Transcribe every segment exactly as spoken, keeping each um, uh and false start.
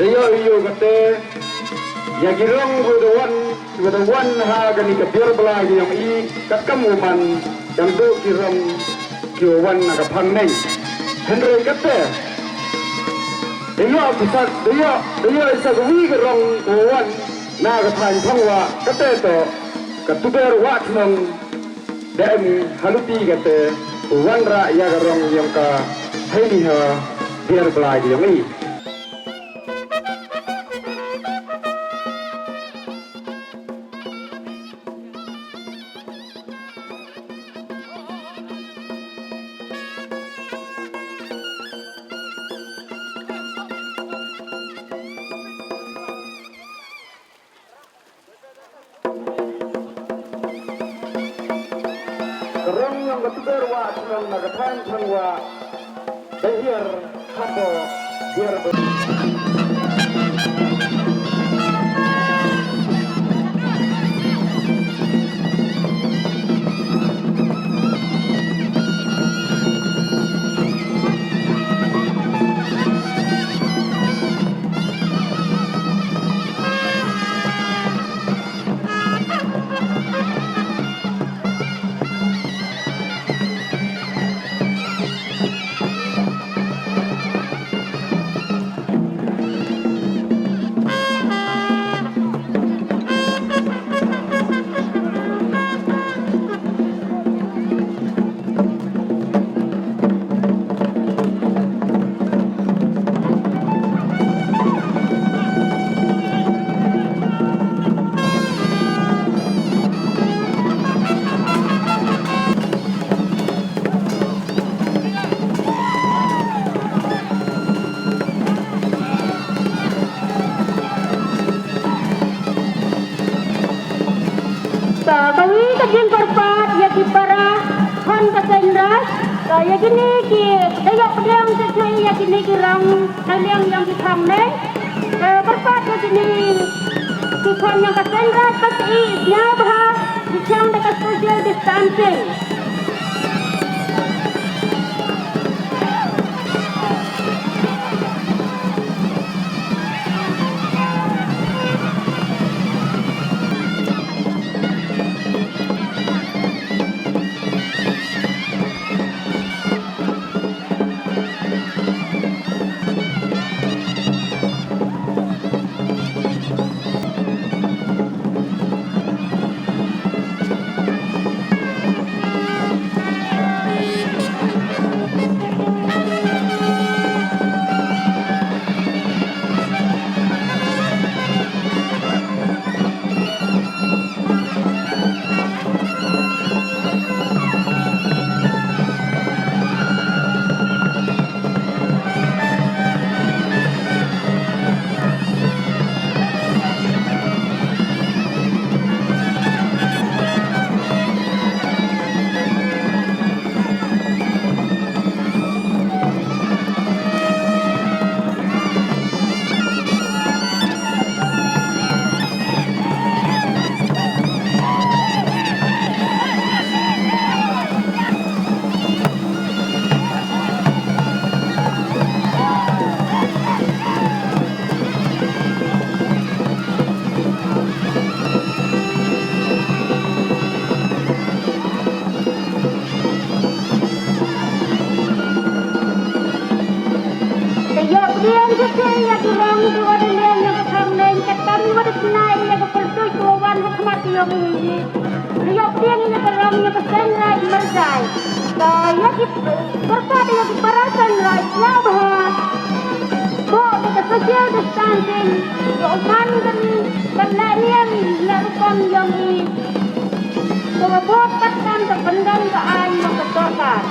Da ïoh ïoh kata ïa ki rong kiwa da wan, kiwa da wan ha kani ka Biar Blai ka yong i, katkam u man, dang duh ki rong kiwa wan na ka phang neng. Hynrei kata da ïoh ki sak, da ïoh, da ïoh i sa kawi ka rong kawa wan na ka thaiñ Phangwah, kata to ka Tuber Wah Chnong da em ha luti kata u wanrah ïa ka rong yong ka heini ha Biar Blai ka yong i. Ka rong yong ka Tuber Wah Chnong na ka thaiñ Phangwah da hiar hapoh Biar Blai. Ka, kawi ka jingkyrpad ïa ki para khon ka Seiñ Raij, ka ïa kine ki, da ïoh pdiang shuh shuh ïa kine ki rong na liang ïa ki thong ne. Ka kyrpad ïa kine ki khon ïa ka Seiñ Raij, ka i sñiaw bha, ki chiang da ka social distancing. Te ïoh pdiang shisha ïa ki rong kiwa da leh ïa ka thong neng, katkam wa da tnai ïa ka pyrtuit kiwa wan ha khmat ïa u. Te ïoh pdiang ïa ka rong ïa ka seng rai merdai. Te ïa ki pyrtuit ïa ki para seng rai ïa bha. Bok ïa ka social distancing, ïa u man kan, kan leh niam ïa rukom ïong i. Ka bok katkam ka pynban ka aiñ ïong ka sorkar.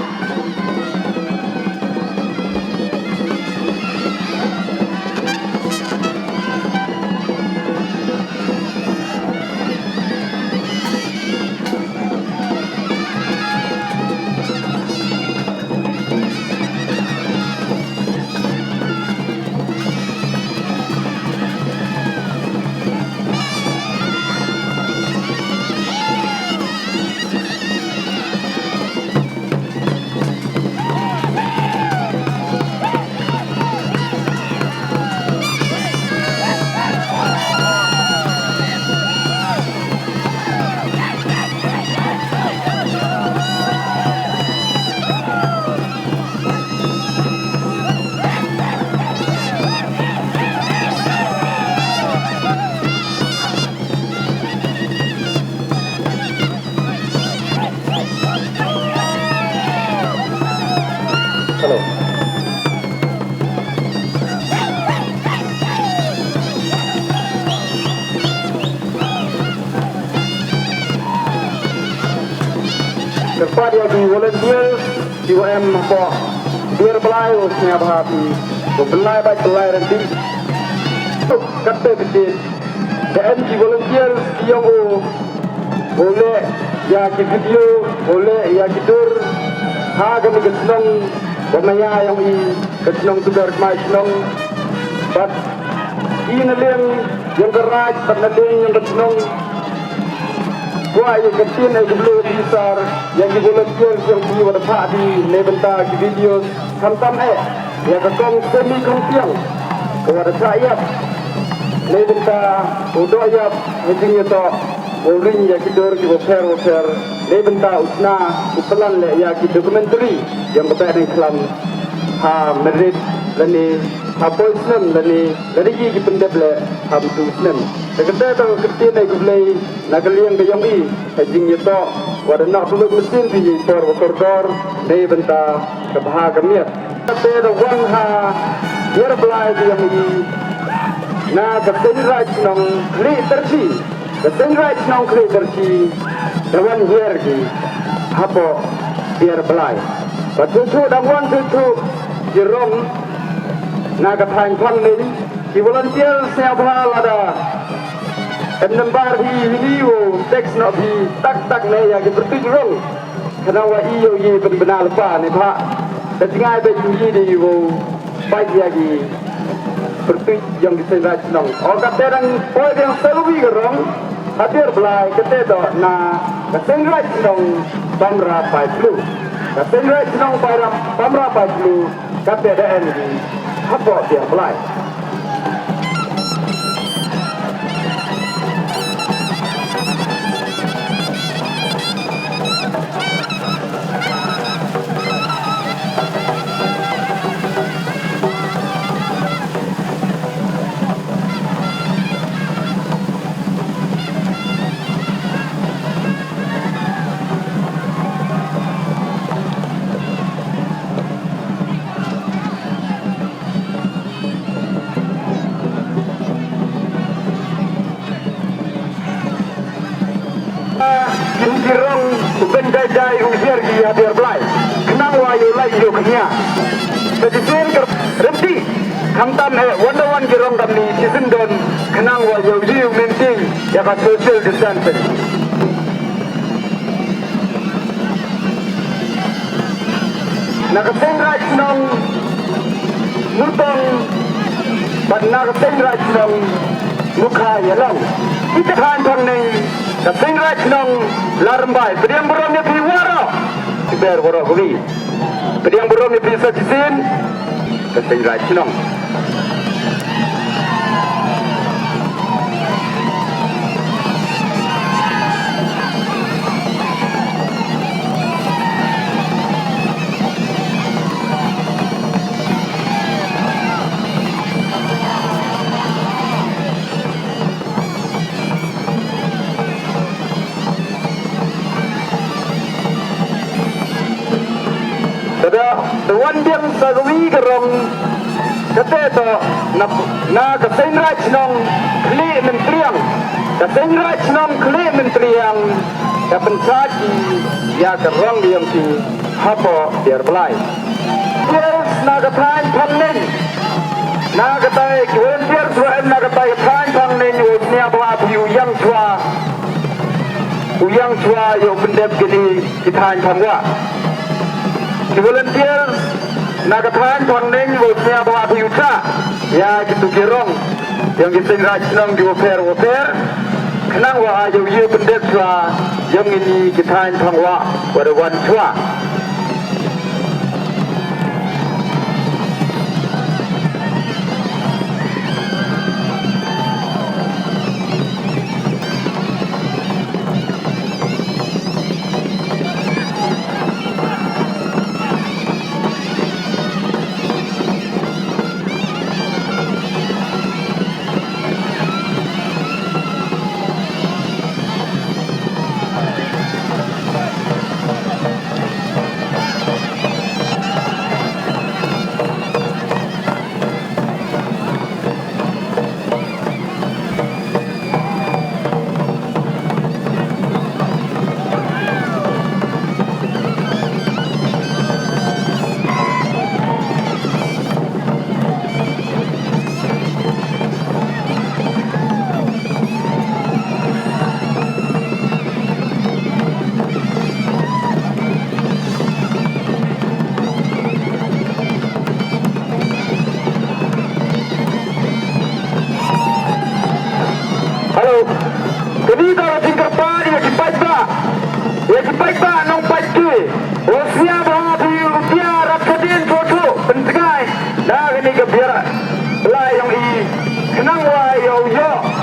Kyrpad ïa ki volunteers kiwa em hapoh Biar Blai, u sngewbha phi u pynlait bad pynlait ryntih. Katte bit da em ki volunteers ki ïong u, u leh ïa ki video, u leh ïa ki dur ha kane ka shnong wa maya ïong i, ka shnong Tukar Kmai Shnong. Bad i na liang ïong ka raij bad na liang ïong ka shnong, kwah ïa ka ktien ei khublei phi sir ïa ki volunteers ïong phi wa da phah phi na bynta ki video, khamtam eh ïa ka kong Semi Khongpiang wa da phah ïap na bynta u doh ïap ha jingïatoh, u ring ïa ki dur kiwa pher wa pher na bynta u sna u plan leh ïa ki documentary ïong ka Behdeiñkhlam ha March lane ha poi snem lane lada i ki pyndep leh ha bynta u snem. Te katte toh ka ktien ei khublei na ka liang ka ïong i ha jingïatoh wa da noh pynlut mynsiem phi ïa i por wa kordor na bynta ka bha ka miat. Katte da wan ha Biar Blai ka ïong i na ka Seiñ Raij Shnong Khlieh Tyrshi. Ka Seiñ Raij Shnong Khlieh Tyrshi da wan hiar ki hapoh Biar Blai. Bad shuh shuh dang wan shuh shuh ki rong na ka thaiñ Phangneiñ, ki volunteer sngewbha lada em nambar phi hini wow text noh phi tak tak ne ïa ki pyrtuit rong. Khnang wa i yow ye pynbna lypa ne bha. Da jngai ba i ye de wow pait ïa ki pyrtuit ïong ki Seiñ Raij Shnong. O katte dang poi biang sa kawi ka rong ha Biar Blai, katte toh na ka Seiñ Raij Shnong Pamra Paiplu. Ka Seiñ Raij Shnong Paira-, Pamra Paiplu, katte da em ki hapoh Biar Blai. Kin ki rong u Ben Dai Dai u hiar ki ha Biar Blai. Khnang wa yow lai yow khñia. Sa shisien ka rynti. Khamtam eh wan da wan ki rong kamni shisien don. Khnang wa yow ji u maintain ïa ka social distancing. Na ka Seiñ Raij Shnong Mutong bad na ka Seiñ Raij Shnong Mukha Ïalong. Ki thaiñ Phangneiñ, ka Seiñ Raij Shnong Larymbai. Pdiang burom ïa phi waroh. Ki ber waroh kawi. Pdiang burom ïa phi sa shisien. Ka Seiñ Raij Shnong. Te da, da wan biang sa kawi ka rong, katte toh na, na ka Seiñ Raij Shnong Khlieh Myntriang. Ka Seiñ Raij Shnong Khlieh Myntriang ka pynshad ïa ka rong ïong ki hapoh Biar Blai. Yes, na ka thaiñ Phangneiñ. Na katai ki volunteers wa em na katai ka thaiñ Phangneiñ, u sngewbha phi u ïang shuwa. U ïang shuwa ïa u pyndep kini ki thaiñ Phangwah. Ki volunteers na ka thaiñ Phangneiñ, u sngewbha phi u sah ïa kitu ki rong ïong ki Seiñ Raij Shnong kiwa pher wa pher. Khnang wa ïa u ïa u pyndep shuwa ïong kini ki thaiñ Phangwah wa da wan shuwa.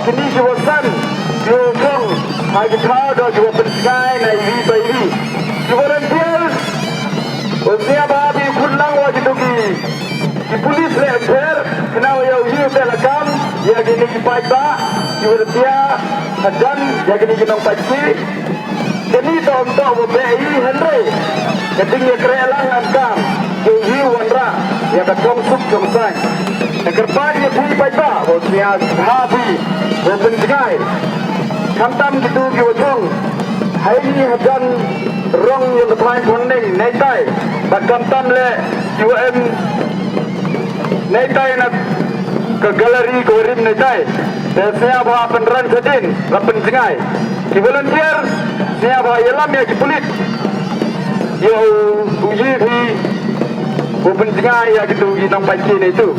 Kine ki wa san, ki wa shong ha ki thaw, da ki wa pynjngai na iwi pa iwi. Ki volunteers, u sngewbha phi khun lang wa kito ki, ki police leh pher, khnang wa yoh hi u teh lakam ïa kine ki paidbah, ki wa pia hajan ïa kine ki nongpaid ki. Kane toh toh wa beh hi, hynrei ka jingïakren lang, ngam kam, ki hi wanrah ïa ka chongsuk chongsaiñ. Nga kyrpad ïa phi paidbah, u sngewbha phi u pynjngai. Khamtam kito ki wa shong ha ini hajan rong ïa ka thaiñ Phangneng neitai, bad khamtam leh ki wa em neitai na ka gallery ka wa rim neitai. Te sngewbha pynran shadien, la pynjngai. Ki volunteer, sngewbha ïalam ïa ki pulit. Ïa u, u ïe phi u pynjngai ïa kito ki nongpaid ki neitu.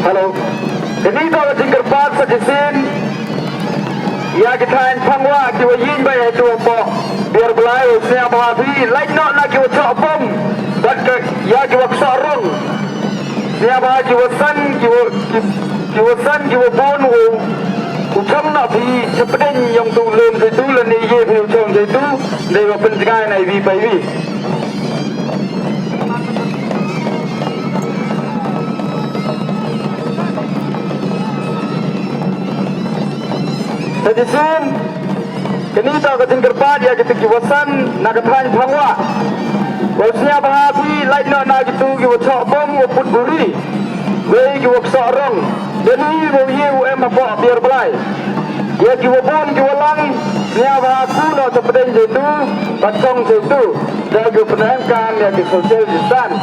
Hello. Kane toh ka jingkyrpad sa shisien ïa ki thaiñ Phangwah ki wa ïeng beit hato hapoh Biar Blai, u sngewbha phi lait noh na ki wa shoh bom bad ka, ïa ki wa ksoh rong. Sngewbha ki wa san, ki wa, ki, ki wa san, ki wa bun, u, u shong noh phi shapdeng yong tu lum tu lane ïe phi u shong tu, dei wa pynjngai na iwi pa iwi. Sa shisien, kane toh ka jingkyrpad ïa kito ki wa san na ka thaiñ Phangwah. Wa sngewbha phi lait noh na kito ki wa shoh bom wa put buri. Wei ki wa ksoh rong. Dei hi wa ïe u em hapoh Biar Blai. Ïa ki wa bun ki wa lang, sngewbha kiew noh shapdeng jaitu, bad shong jaitu. Da ki wa pyndonkam ïa ki social distance.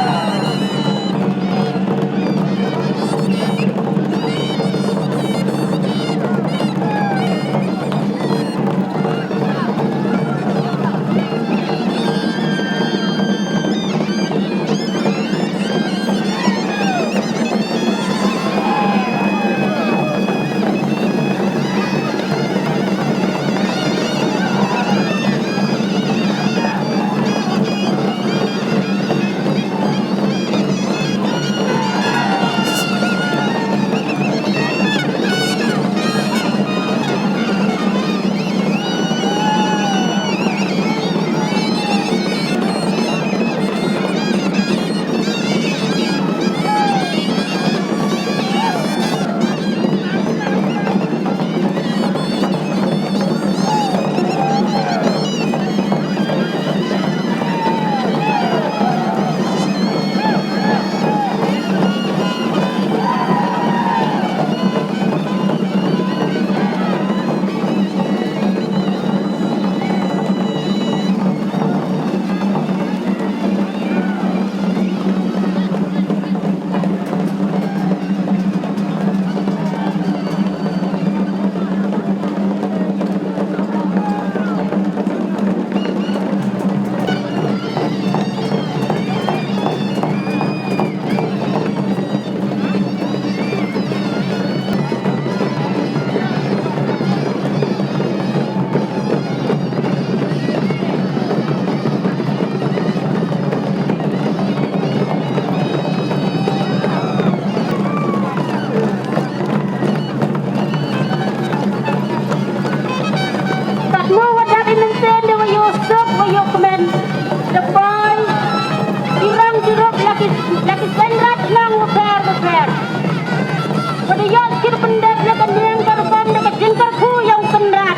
Ba da ïoh ki pyndep na ka niam ka rukom da ka jingkyrkhu ïa u Kynrad.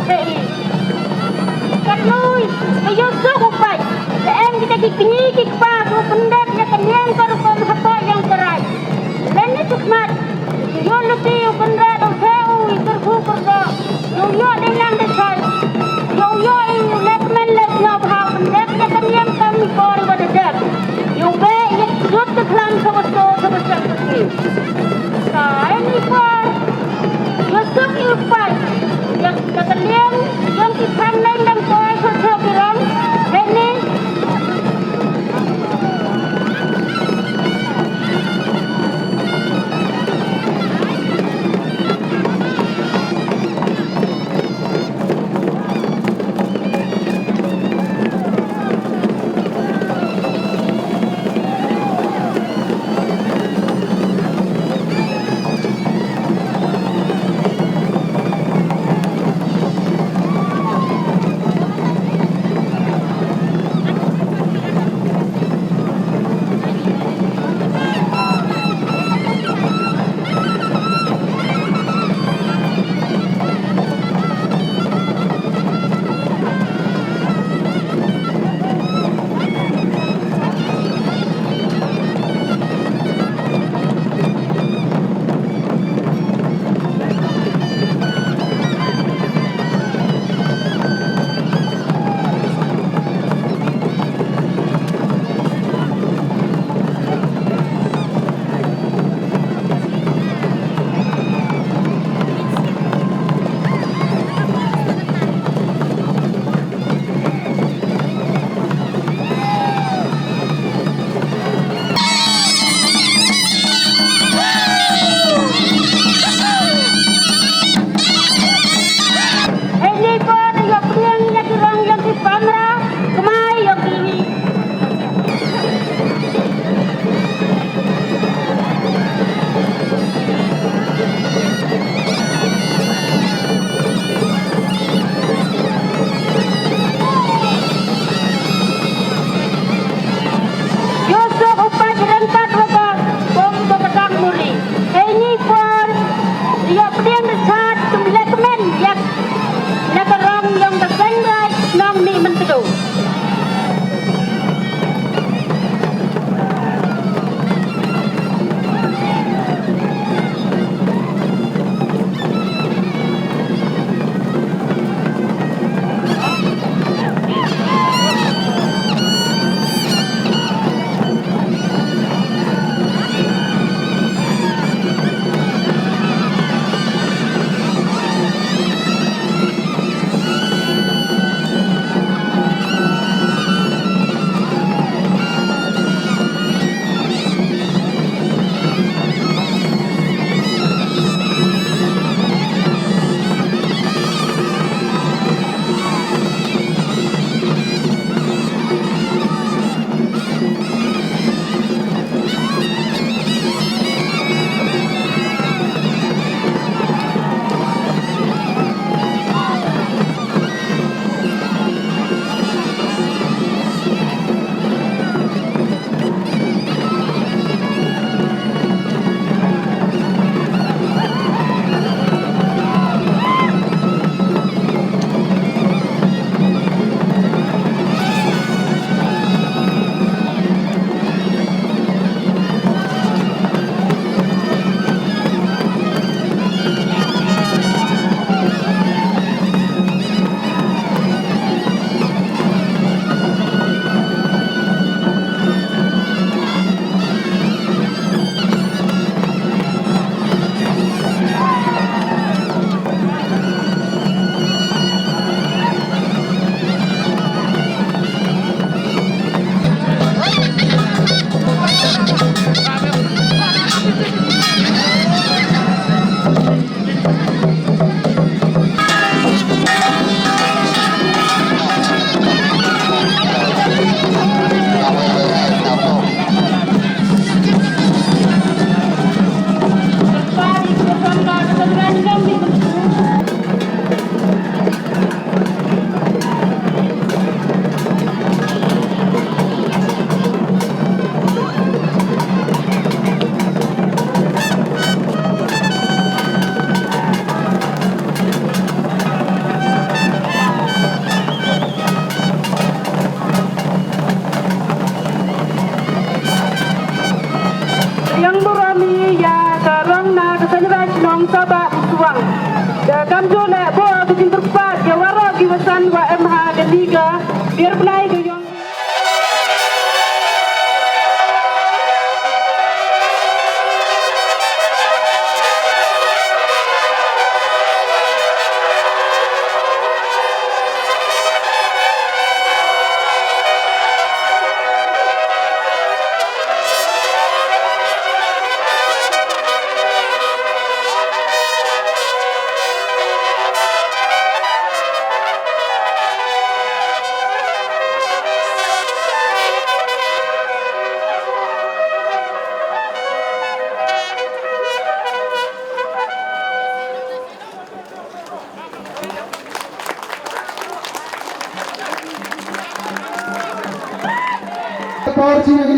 Te i. Katno i, ka ïoh suk u paid. Te em kita ki kñi ki kpa ki pyndep na ka niam ka rukom hapoh ïa u Trai. Lane sukmat. Ïoh luti u Kynrad u the u i kyrkhu kyrdoh. Ïoh ïoh dei nang dei sai. Ïoh ïoh i u lek men lek ïoh bha pyndep na ka niam ka mi por ba da dep. Ïoh be ïoh ïoh te khlam sa ba to sa ba sa. Ka em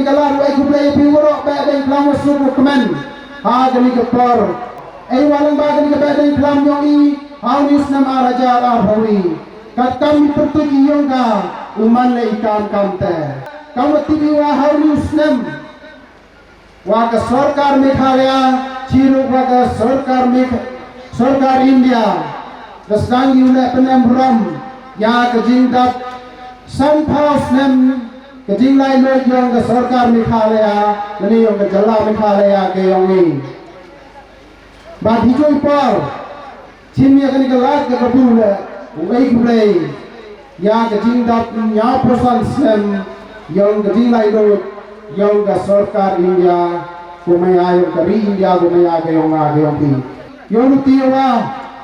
Ka lad u ai khublei ïa phi waroh Behdeiñkhlam wa suk wa kmen ha kane ka por. Ei wa lang ba kane ka Behdeiñkhlam yong i ha une u snem ar hajar arphew. Katkam i pyrtuit i yong ka u man leh i kam kam te. Kam wa tip i wa ha une u snem wa ka sorkar Meghalaya chirup wa ka sorkar Megh sorkar India da sdang ïa u leh pynemburom ïa ka jingdap sanphew snem ka jinglaitluid yong ka sorkar Meghalaya lane yong ka jylla Meghalaya ka yong i. Bad hi ju i por chim ïa kane ka lad ka kabu leh u ai khublei ïa ka jingdap hynñiewphew san snem yong ka jinglaitluid yong ka sorkar India, kumaya yong ka ri India, kumaya ka yong nga ka yong phi. Ïoh luti ïa wa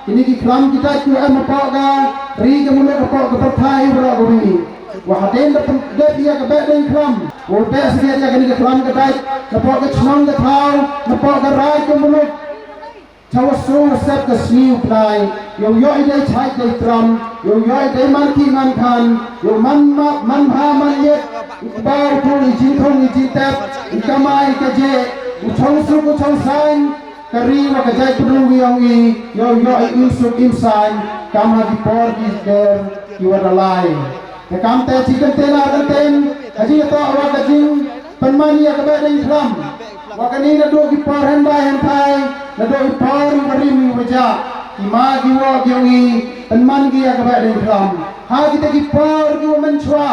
kine ki khlam ki dait ki wa em hapoh ka ri ka muluk hapoh ka pyrthei baroh kawei. Wa hadien da pyndep ïa ka Behdeiñkhlam, wa beh sngewbha ïa kane ka khlam ka dait napoh ka chnong ka thaw, napoh ka rai ka muluk. Cha wa shu sep ka sngi u bnai, ïoh ïoh i dei chait dei tram, ïoh ïoh i dei man ki man khan, ïoh man ma man bha man ïet, u kba u tu i jingthung i jingtep, i kamai i kajih, u chong suk u chong saiñ, ka ri wa ka jaitbynriew yong i, ïoh ïoh i im suk im saiñ, kam ha ki por ki der ki wa da lai. Te kam te chi kyntien ar kyntien, ka jingïatoh wa ka jingpynman ïa ka Behdeiñkhlam. Wa kane naduh ki por hynda hynthai, naduh i por i wa rim i wa jah, ki ma ki woh ki yong i, pynman ki ïa ka Behdeiñkhlam. Ha kita ki por ki wa mynshuwa.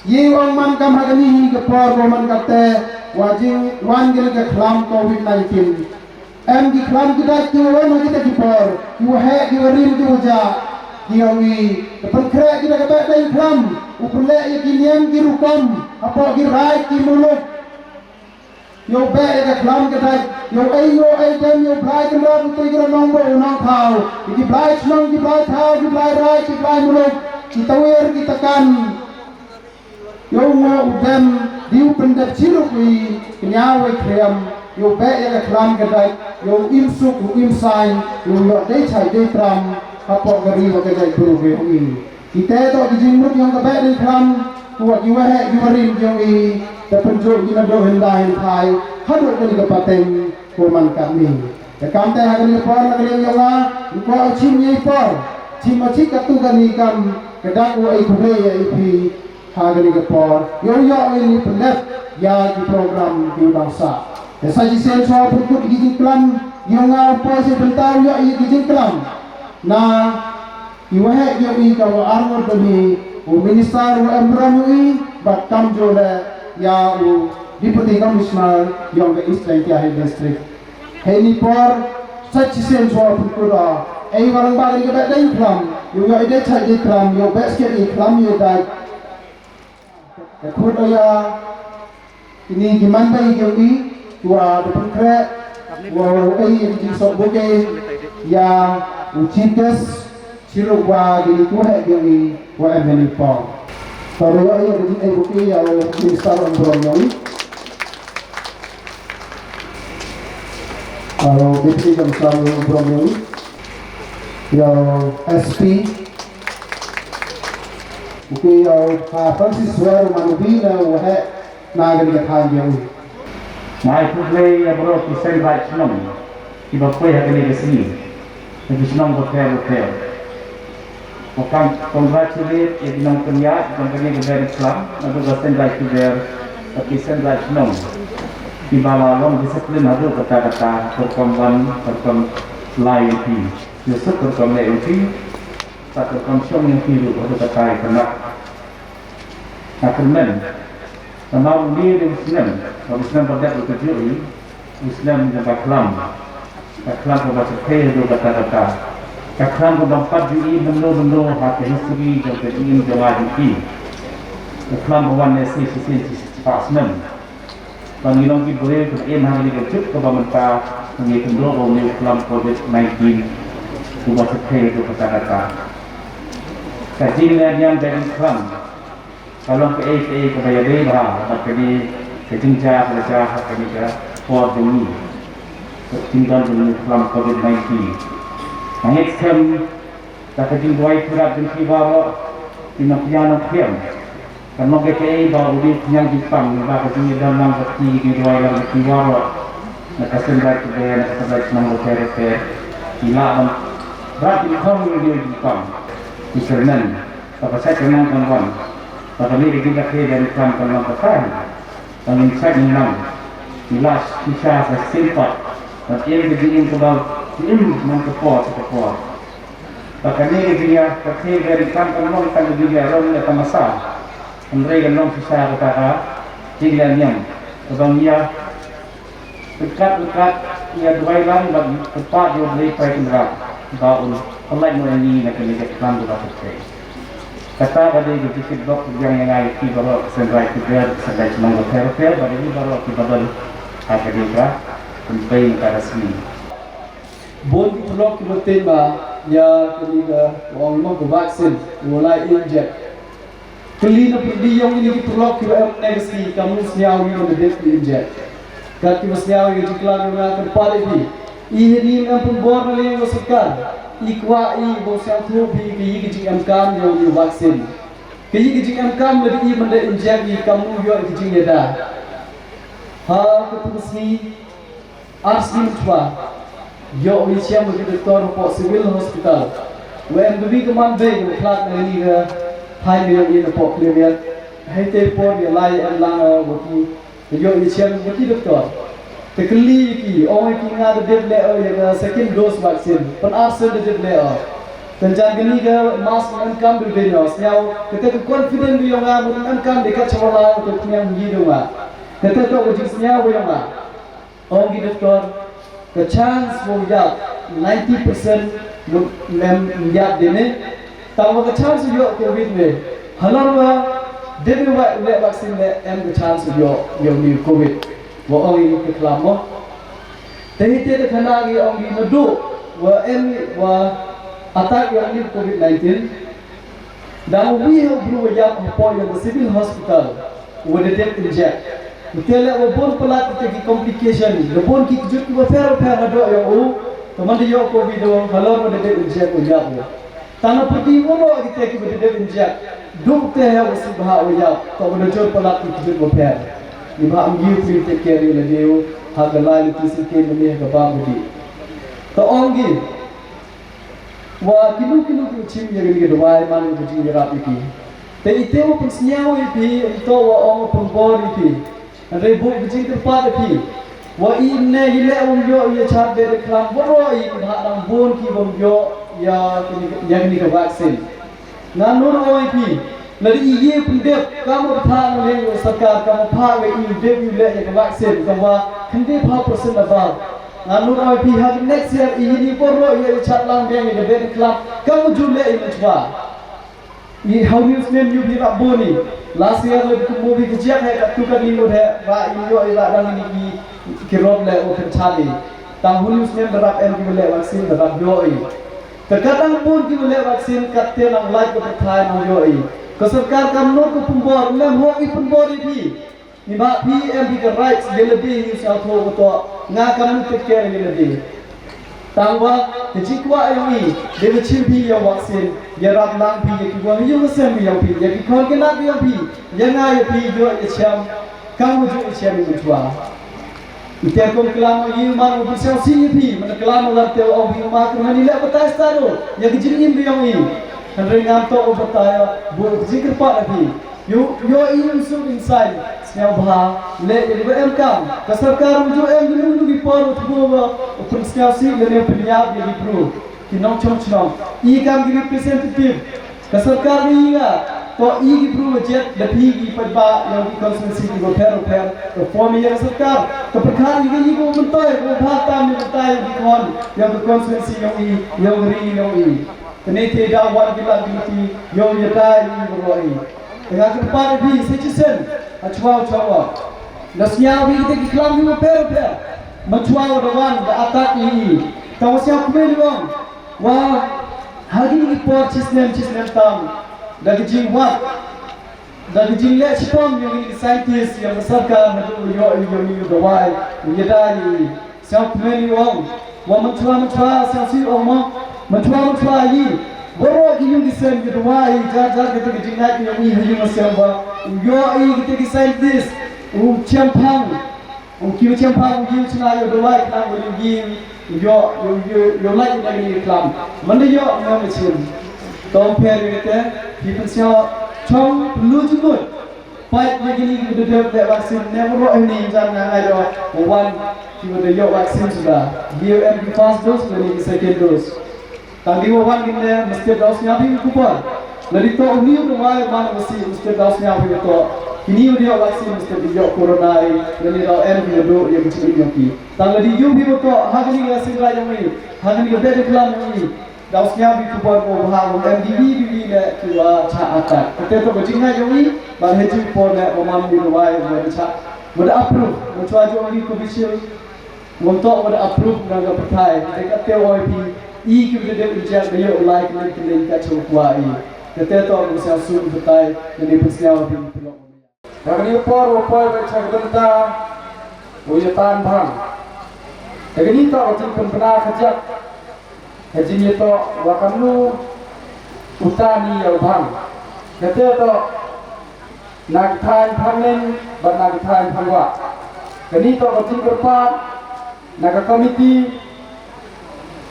Ïa u ong man kam ha kane hi ka por ba man kata wa jingwan kane ka khlam Covid nineteen. Em ki khlam ki dait ki wa wan ha kita ki por, ki wa heh ki wa rim ki wa jah, ki yong i. Te pynkhreh kita ka Behdeiñkhlam, u pynleh ïa ki niam ki rukom hapoh ki raij ki muluk. Ïoh beh ïa ka khlam ka dait, ïoh ei ïoh ei dem, ïoh Blai Kynrad u Trai Kynrad Nongbuh u Nongthaw, ïa ki blai chnong ki blai thaw ki blai raij ki blai muluk, ki tawir ki takan. Ïoh u ngoh u dem, dei u pyndep chirup i, kñia wei khriam, ïoh beh ïa ka khlam ka dait, ïoh u im suk u im saiñ, ïoh ïoh dei chait dei tram, hapoh ka ri wa ka jaitbynriew ka yong i. Kita toh ki jingmut yong ka Behdeiñkhlam, ki wa ki waheh ki warim ki yong i, te pynjot ki naduh hynda hynthai, haduh kane ka pateng, ko man katni. Te kam te ha kane ka por na ka liang yong nga, nga kwah u chim ïa i por, chim ma chik katto katne kam, ka dak u ai khublei ïa i phi, ha kane ka por, ïoh ïoh i ni pyndep, ïa ki program ki u dang sah. Te sa shisien shuwa pynkut ki jingklam, yong nga u poi sha bynta u ïoh i ki jingklam. Na, i waheh ïoh i ka wa arngut dani, u minister wa em burom ïoh i, bad kamjooh leh, ïa u Deputy Commissioner, yong ka East Jaintia Hills District. Hei ni por, sa shisien shuwa pynkut o, ei wa rangbah kane ka Behdeiñkhlam, ïoh ïoh i dei chait dei tram, ïoh beh skhem i khlam ïa dait. Ka khut o ïa, kini ki man dei ki yong i, ki wa da pynkhreh, wa u ei ïa ki jingsuk bouquet, ïa u chief guest, chirup wa kini ki waheh ki yong i, wa em hynni por. Ka ruh ïa ka jingei bouquet ïa u minister wa em burom yong i. Ïa u Deputy Commissioner wa em burom yong i. Ïa u S P. Bouquet ïa u, ah, Francis Suwer u man u bina u heh na kane ka thaiñ yong i. Nga ai khublei ïa baroh ki seng raij shnong kiba poi ha kane ka sngi na ki shnong bapher bapher. Nga congratulate ïa ki nongpynïaid jong kane ka Behdeiñkhlam naduh ka seng raij Suwer bad ki seng raij shnong kiba la long discipline haduh katta katta, ka rukom wan, ka rukom lai ïa ki, ïa suk ka rukom leh ïa ki, ka rukom shong ïa ki ruh haduh katta katta. Nga kyrmen namar une u dei u snem, u snem ba dep u ka jong i, u snem jong ka khlam. Ka khlam kaba shyrkhei haduh katta katta. Ka khlam kaba pat ju i mynno mynno ha ka history jong ka jingim jong nga jong i. Ka khlam ba wan ne shi shi shi shi spah snem. Ba ngi long ki briew kiba im ha kane ka juk kaba mynta, ngi kynduh ba une u khlam Covid nineteen uba shyrkhei haduh katta katta. Ka jingleh niam Behdeiñkhlam ka long kaei kaei kaba ïadei bha bad kane ka jingjia kaba jia ha kane ka por jong ngi. Ka jingdon jong u khlam Covid nineteen. Nga ngeit skhem da ka jingduwai pyrshah jong phi baroh ki nongpynïaid nongpynïaid, Kan long kaei ba u dei u khñiang jingpang, ba ka jingïadon lang ka ti, ki duwai lang ka ti waroh. Na ka sien Raid Kber, na ka sien Raid Chnong Lother Lother. Ki lah ban rah ki khon, ki dei jingpang. Ki kyrmen. Ba ka sait ka nang kan wan. Ba ka lei ka jingkatei da ni kan kan long ka tai. Kan ngin sait ngin nang. Ki lah shisha sa sien pat. Ban im ka jingim kaba im man ka por sa ka por. Ba kane ka jingïa, ka thei ka ri kam kan long tang ka jingïa rong ïa tamasa. Hynrei kan long shisha kata ka jingïa niam. Ka bang ïa, ryngkat ryngkat ïa duwai lang bad kyrpad ïa U Blei Trai Kynrad ba un pynlait noh ïa ngi na kane ka kam kaba kyrteng. Kata ka dei ka jingkyrpad bok biang ïa ngi ki baroh, ka sien Raid Kber, ka sien Raid Chnong Lother Lother, bad ïa ngi baroh kiba don ha kane ka pynpei na ka sngi. Bun ki paralok kiba tip ba ïa kane ka, ong mo, ka vaccine, u la inject. Kylli na pyrdi ïong ïa ki paralok kiba em ne ka sngi, kam sngewthuh ïa ka dep ki inject. Kat kiba sngewthuh ïa ka jingklam ïa nga, kyrpad ïa phi. I ha ïing em pynbor na liang ka sorkar. I kwah i ba sngewthuh phi ka ïa ka jingemkam ïa u vaccine. Ka ïa ka jingemkam lada i mynta inject i kam ïoh ka jingïada. Ha katu ka sngi, ar sngi mynta, ïoh ïashem u doktor hapoh Civil Hospital. Wa em ka wi ka man bei ka khlad na kane ka thaiñ ka ïoh ïa hapoh Khliehriat. Hei te por ïa lai em lang wa ki, ka ïoh ïashem wa ki doktor. Te kylli ïa ki, ong ïa ki, nga da dep leh o ïa ka second dose vaccine. Pyn-ar sien da dep leh o. Te jan kane ka mask em kam da dei no. Sngewthuh kata ka confident ïong nga, mut em kam da ka chawala to pynïang hi dong nga. Kata to ka jingsngewthuh ïong nga. Ong ki doktor, ka chance ba u ïap ninety percent mem ïap de ne. Tang ba ka chance u ïoh covid ne. Halor ba dep u leh vaccine ne em ka chance u ïoh ïa u covid. Wa ong i ka klam mo. Te hi te da khana ngi ong i naduh wa em wa attack ïa u covid nineteen. Dang uwi ha u bru wa ïap hapoh ïa ka Civil Hospital, wa da dep inject. Ute leh wa bun palat ute ki complication, da bun ki kjut kiba pher pher haduh ïa u, ka man da ïoh covid u, halor wa da dep inject wa ïap u. Tang na pyrdi waroh kite kiba da dep inject, duk te ha wa sngewbha bha wa ïap, ka wa da jur palat ki kjut wa pher. Ni ba am ïa u prin te care ïa lade u, ha ka lai lynti syngkien lane ha ka bam u dih. Ka ong ki, wa kino kino ki chim ïa kane ka dawai man ka jingïarap ïa phi. Te ite wa pynsngew ïa phi, ito wa ong pynbor ïa phi. Hynrei buh ka jingkyrpad ïa phi. Wa i ne i leh wam ïoh ïa chad bad i klam waroh i, bha dang bun ki wam ïoh ïa kane ka, ïa kane ka vaccine. Nga nud ong ïa phi. Lada i ïa pyndep, kam u phah na leng u sorkar, kam u phah wa i dep u leh ïa ka vaccine, kam wa khyndiat phaw percent na bar. Nga nud ong ïa phi ha next year i ïa ni waroh ïa i chad lang biang ïa ka bad i klam, kam u ju leh i mynchwa. I ha u ni u snem ïa phi rap bun i. Last year lada kumno phi kjak ha ka tu ka ni mut ha, ba i ïoh i la dang ni ki, ki rop leh u pynchad i. Tang u ni u snem da rap em ki leh vaccine da rap ïoh i. Te kat dang bun ki leh vaccine kat te nang lait ka pyrthai nang ïoh i. Ka sorkar kam nud ka pynbor, lem hok i pynbor i phi. Ni ba phi em phi ka right ïa lade hi sngewthuh ka to. Nga kam nud take care ïa lade. Tang ba ka jingkwah ïong i, dei ba chim phi ïa vaccine, ïarap lang phi ïa ki wang ïa ka sem ïong phi, ïa ki khon ki nak ïong phi, ïa nga ïa phi ïoh ïa chem, kam u ju ïa chem i mynchwa. Ite kum klam ïa u man u pynsiaw si ïa phi, man klam u lar te u ong phi u ma kyrmen i leh batai stad u ïa ka jingim ka ïong i. Hynrei ngam toh u batai, buh ka jingkyrpad ïa phi. Ïoh, ïoh i u suk insai, sngewbha leh ïa kaba em kam. Ka sorkar u ju em kino kino ki por u thmu ba u pynsngewsih lane u pynïap ïa ki bru, ki nongchong chnong. I kam ki representative. Ka sorkar ni nga, to i ki bru ba jet da phi ki paidbah ïa ki constituency kiba pher pher, ka form ïa ka sorkar, ka pyrkhat ïa ki, ïa ki ba myntoi, ka bha tam ïa ka tai ïa ki khon, ïa ka constituency ïong i, ïa ka ri ïong i. Kane te da wan ki lad ki lynti, ïong ïa tai ïa ki baroh i. Te nga kyrpad ïa phi, sa shisien, ha chwa u chwa. Da sñiaw ïa ki te ki klam ki ba pher pher. Mynchwa da wan, da attack ïa i. Te wa sñiaw kmen ïong. Wa, ha kine ki por chisnem, chisnem tam, da ka jingwad, da ka jingleh shitom ïa kine ki scientist, ïa ka sorkar, haduh ba ïoh, ïoh, ïoh, ïoh dawai, ïoh ïa dawai, ïa, sñiaw kmen ïa u ong. Wa mynchwa, mynchwa, sñiaw sih ong mo, mynchwa, mynchwa ïa, Baroh ki ïing ki sem ki duwai, jar jar kata ka jingngeit ka ïong i ha ïing ha sem ba u ïoh i kata ki scientist, u chemphang, u ki u chemphang, u ïing u chna ïa u duwai khnang ba u ïing u ïoh, u ïoh, u ïoh lait na kane ka khlam. Manda ïoh ngam ka chim. Tang pher ïa kata, phi pynsñiaw chong pynlut jingmut. Peit ïa kine kiba da dep leh vaccine ne baroh hynne jan nga ai da wan kiba da ïoh vaccine suda. Ki ïoh em ki first dose lane ki second dose. Tang dei ba wan kine mesti da sñiaw phi ka khubor. Lada ïoh uni u dawai man mesti mesti da sñiaw phi ka to. Kine ba da ïoh vaccine mesti da ïoh corona ai lane da em ki da ïoh ki jingim ïa ki. Tang lada ïoh phi ka to ha kine ka sing rai ïa ngi ha kine ka bed klam ïa ngi. Daw sñiaw phi khubor ba ha u M D B B B ne ki wa cha attack. Kate to ka jingngeit ïong i, ban ha jingpor ne ba man mi ruwai ba da cha. Ba da approve, ba chwa jong i Covishield. Ngam to ba da approve na ka pathai. Kate kate oi phi, i ki ba da dep inject da ïoh lai kane kane ka chong kwa i. Kate to ba sñiaw sum pathai, kane ba sñiaw phi phi lok. Ha kane ka por u poi bad sha ka bynta u ïatan bhang. Ha kane to ka jingpynbna ka jaka, ka jingïatoh wa kamnu u tan ïa u bhang. Kate to na ki thaiñ phang neng bad na ki thaiñ phang wah. Kane to ka jingkyrpad na ka komiti,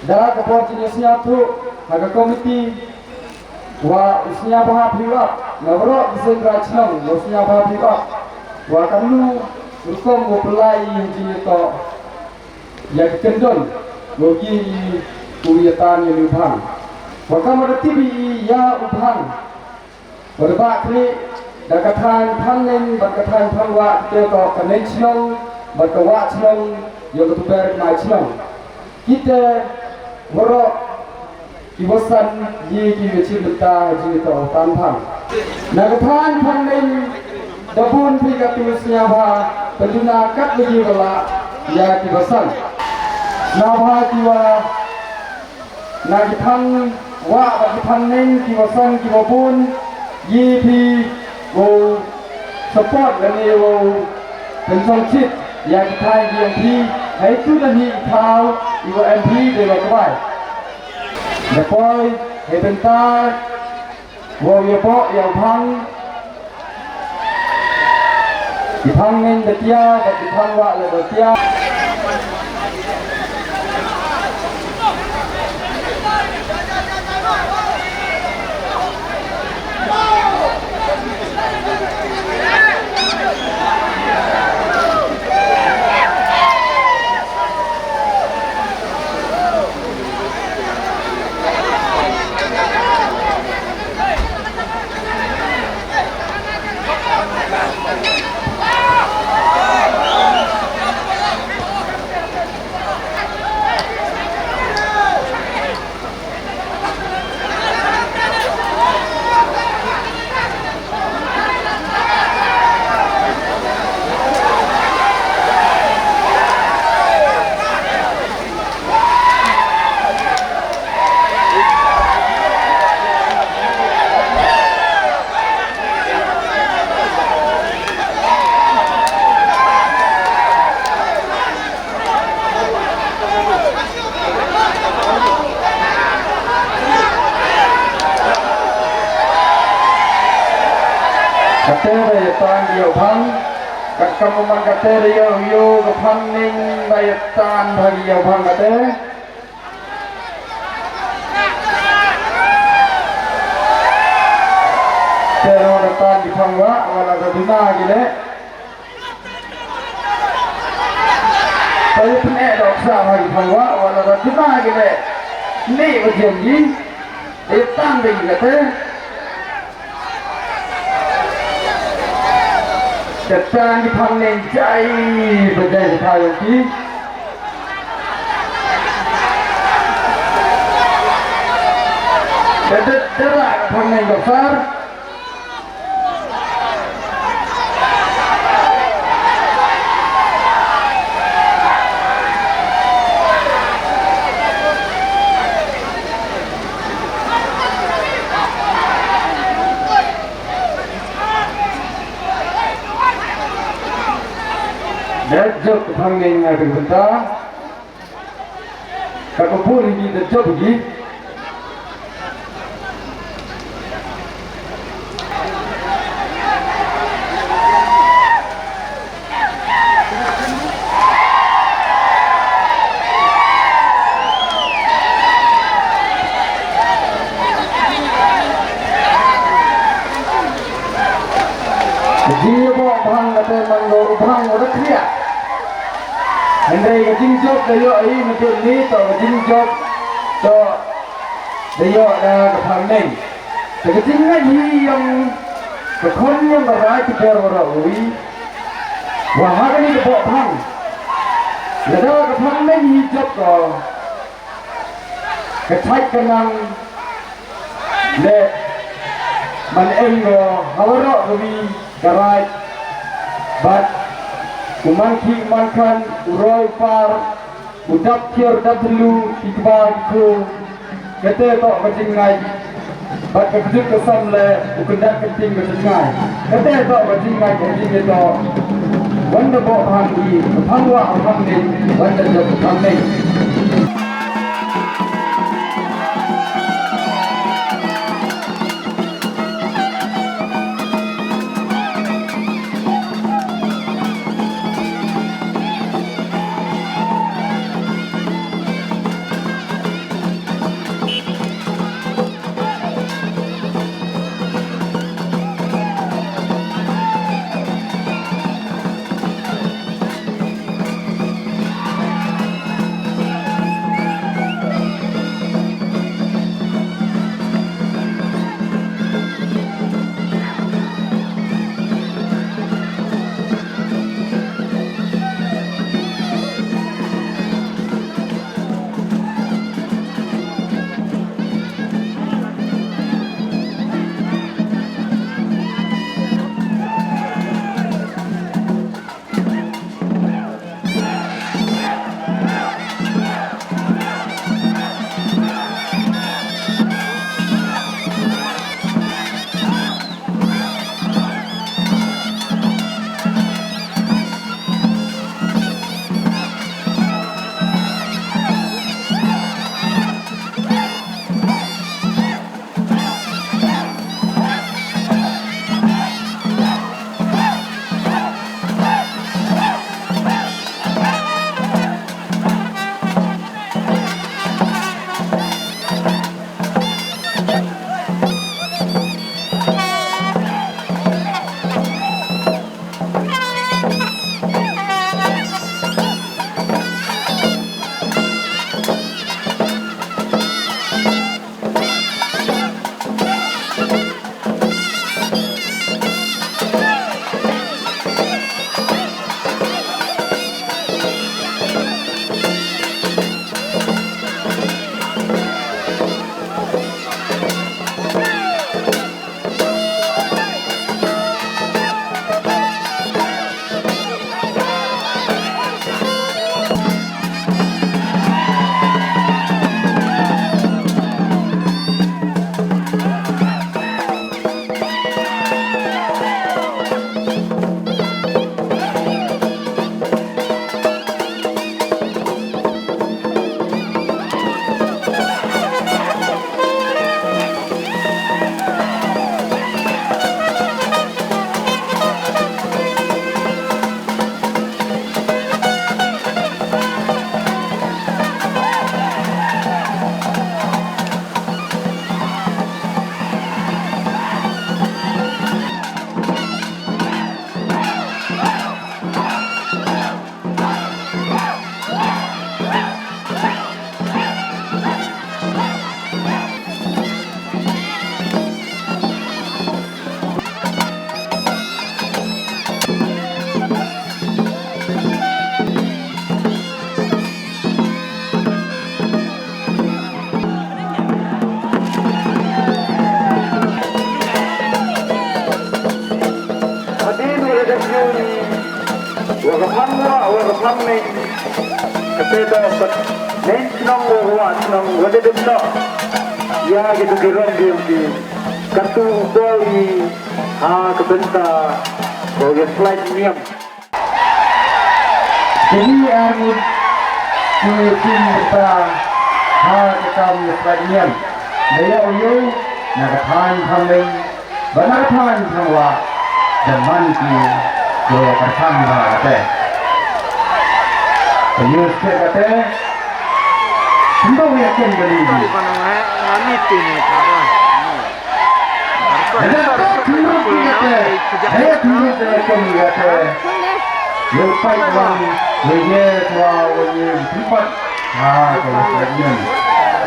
da ka por jingïasñiawthuh ha ka komiti, wa u sñiawbha phi u ap, na baroh ki seng trai chnong, wa u sñiawbha phi u ap, wa kamnu rukom wa pynlait ïa jingïatoh ïa ki kyndon, wa ki i u ïatan ïa u bhang. Wa kam da tip i ïa u bhang. Bad ba khlieh da ka thaiñ phang neng bad ka thaiñ phang wah, kito ka neng chnong bad ka wah chnong ïa ka tuber kmai chnong. Kito waroh ki wasan ïa ki wa chim bynta jingïatoh tan phang. Na ka thaiñ phang neng da bun phi ka tu sñiawbha pynduna kat ba ïa ka la ïa ki wasan. Sñiawbha ki wa na ki phang wah bad ki phang neng ki wa san ki wa bun, ïa phi wow support lane wow pynshong chit ïa ki thaiñ ki M P, hei tu da hi thaw i wa M P de wa kwai. Da poi hei bynta wow ïa pok ïa u phang. Ki phang neng da tia bad ki phang wah le da tia. Kate da ïa tan ïa u bhang, kat kam u man kate da ïa u ïa u ka phang neng da ïa tan bha ïa u bhang kate. Te ro da tan ki phang wah, wala da duna ki leh. Te pyneh da uksa ha ki phang wah, wala da duna ki leh. Ni ba jem ki. Te tang dei kate. Te tang ki phang neng jai ba jai ba jai ki. Te te te ra phang neng ba sar. Dep jop ka phang neng ha ka bynta. Ka ka bun hi ki dep jop hi ki. Ong u da khriah. Hynrei ka jingjop da ïoh i mynta ni to ka jingjop to da ïoh da ka phang neng. Te ka jingngeit hi ïong ka khon ïong ka rai ki ter wara ui. Wa ha kani ka boh phang. Lada ka phang neng hi jop ko. Ka thait ka nang leh ban eng ko ha waroh kawi ka raij bad u man khih u man khan u roi u par u dap khiar dap thlu ki kba ki khu. Kate toh ka jingngeit bad ka kjut ka sam leh u kyndat ka ting ka jingngeit. Kate toh ka jingngeit ka jingngeit toh. Wan da boh phang i ka phang wah ka phang ding wan da jop ka phang ding. Hadien wa la dep ñiew ni wa ka phang wah wa ka phang neng. Kate toh pat neng chnong wa ka wah chnong wa la dep noh. Ïa kito ki rong ki ong ki katu u bol i ha ka bynta ko ïa slide niam. Kini ar ngut ki ïa sim bynta ha ka kam ïa slide niam. Da ïa u ïew na ka thaiñ Phang Neng. Ba na ka thaiñ Phang Wah da man ki ko ïa ka thaiñ ba kate. Ka ïew stet kate. Kumba ïa ken ba ni. Ba na ngai ngam ïa tin ni ka ba. Hynrei ka thungrut ki kate. Hynrei ka thungrut ka ken kate. Ïa u peit wan, ïa u ïa u wan, ïa u peit. Ha, ka la peit nyen.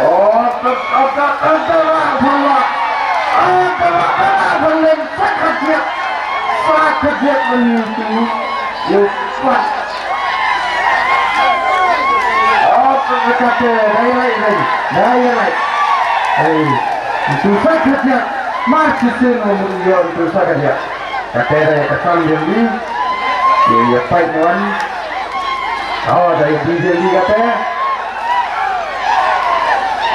Oh, tat, tat, tat, tat, tat, la, la, la. Ah, ka la, la, la, la, la, sa khadjiak. Sa khadjiak mynta. Ïa u peit. Oh, tat, tat, tat, tat, dai lai, dai, dai lai. Hei, itu sa khadjiak. Mar shisien u mun ïa itu sa khadjiak. Kata da ïa ka sam jong ngi. Ïa, ïa peit wan. Oh, da ïa peit jong ngi kata.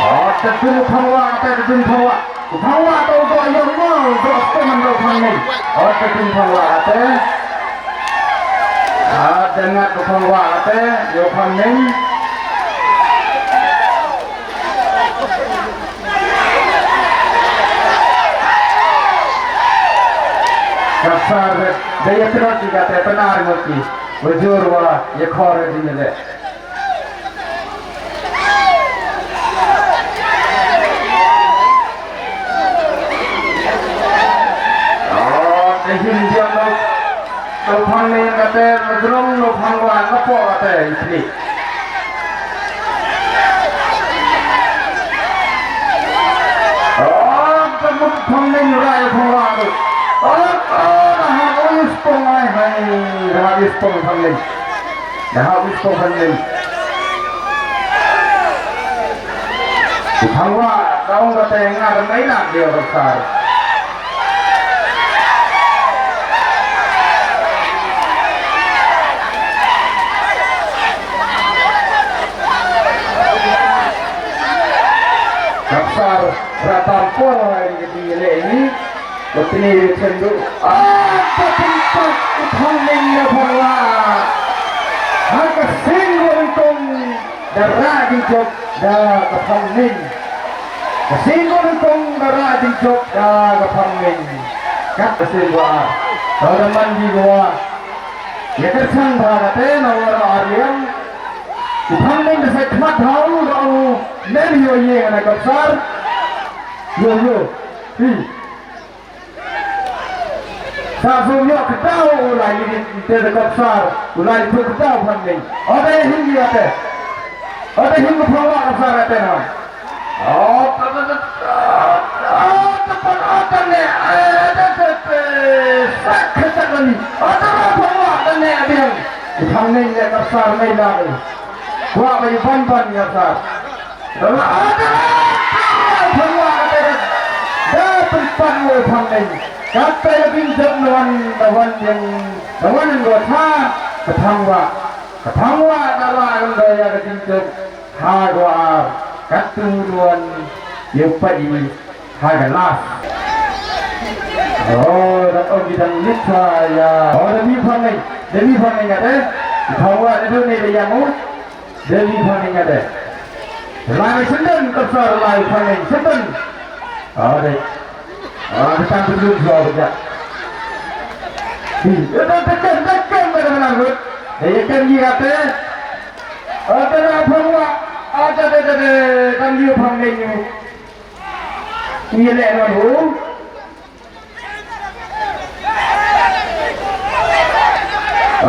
Oh, ta dun phang wah, ta dun phang wah. Phang wah ta u doh ïa u mo, u doh stem man u phang ning. Oh, ta dun phang wah kata. Ah, da ngat u phang wah kata, ïa u phang ning. Ka sar da ïa trot ki kata pynnar ngut ki. Bajur wa ïa khor ïa ding leh. Oh, te hin diam lo. Lo phang ne kata, lo drong lo phang wa, lo po kata, isni. Oh, ka mut phang ning rai phang wa tu. Oh, oh, dah ha, oh, ispong ai hai, dah ha, ispong phang ning. Dah ha, ispong phang ning. Phang wa, kau kata ngar mai nak dia besar. Ka sar ratam por ïa ka ding leh ni. Ka pynïaid ïa ka chendu. Ah, ka pynpat u Thangning ïa u Phang Wah. Ha ka sing nyngkong da rah jingchop da ka Thangning. Ka sing nyngkong da rah jingchop da ka Thangning. Kat ka sing wa. Ka da man ji wa. Ïa ka chang ba da te na wa ra ar liang. U Thangning da sa khmat hau da u men ïoh ïeng na ka sar. Ïoh ïoh. Hi. Sa sum ïoh kdaw u lai ni te da ka sar. U lai tu kdaw Thangning. O da hin ïa te. O da hin ko phawa ka sar te na. Oh, ta, ta, ta, oh, ta, ta, oh, ta, ne, eh, ta, ta, ta, sak, sak, sak, ni. Oh, ta, ta, ta, oh, ta, ne, biang. Thangning ne ka sar mai la. Wa ba ban ban ya sar. Ta, ta, ta, ta, ta, ta, ta, ta, pynpan mo Thangning. Kata ya bin jam wan, da wan yang, da wan yang dua ta. Ka Phang Wah. Ka Phang Wah da la kan da ya ka jingchop. Ha dua ar, katto ruan, ïa u pait i, ha ka last. Oh, da ong ki dang lit sa ïa. Oh, da mi Phang Ning, da mi Phang Ning ade. Phang Wah da dun ne da ïa mo. Da mi Phang Ning ade. Lai senden ka sar lai Phang Ning senden. Oh, da. Ah, da tang tu dun sa ïa. Hi, da da da da da da da. Da ïa kan ïa te. Ata da Phang Wah, ata da da da, kan ïa Phang Ning ïa. Ïa leh non hu.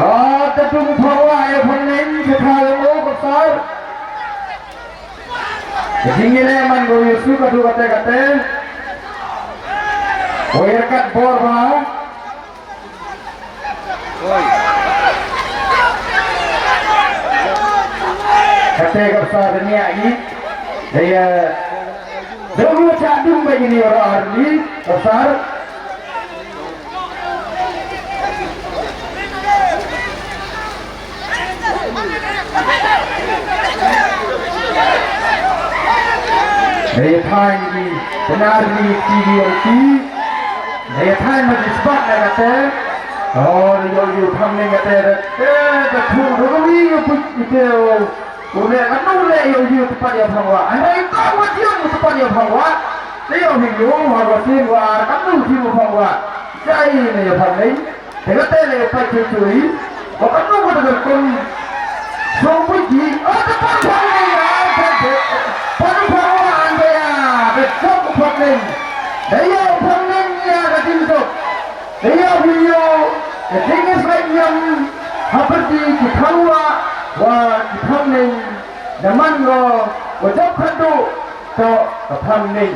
Ata tu Phang Wah ïa Phang Ning, ïa kha ïa mo ka sar. Ka jingïaleh man ko Yesu ka dei kata kata. Ko ïa kat bor ba. Kata ka pasal ka niat ni. Daya. Dulu cak dum bagi ni orang ahli pasal. Dei thain ki, bynta ki, ki, ki, ki. Dei thain ma ki sbak na kate. Oh, dei ïoh ïoh Phang Ning kate. Te, te, thu, thu, wi, ïoh put, ite, oh. Une, kanu le ïoh ïoh tepat ïa Phang Wah. Hynrei tang wa jiang tepat ïa Phang Wah. Te ïoh hi ïoh, ha wa sien wa, kanu hi ïoh Phang Wah. Jai ne ïa Phang Ning. Te kata leh pat chui chui. Ba kanu ka da kum. Song pui ji. Oh, te pan Phang Ning, ah, te te. Pan Phang Wah an te ya. Te chop Phang Ning. Te ya Phang Ning ya ka jingchop. Te ya video. Te jingis ka nyam. Hapyrdi ki phang wah wa ki phang neng, da man ngo wa jop khadduh toh ka phang neng.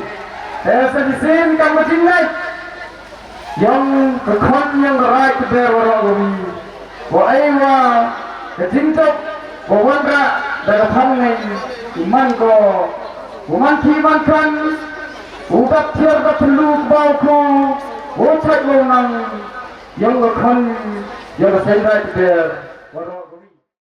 Te sa shisien kam ka jingleh yong ka khon yong ka Raid Kber waroh kawi, wa ai wa ka jingjop wa wanrah da ka phang neng, u man ko, u man ki man kan, u bat thiar bat thlu ba u khu, u chait u nang yong ka khon yong ka seng Raid Kber waroh.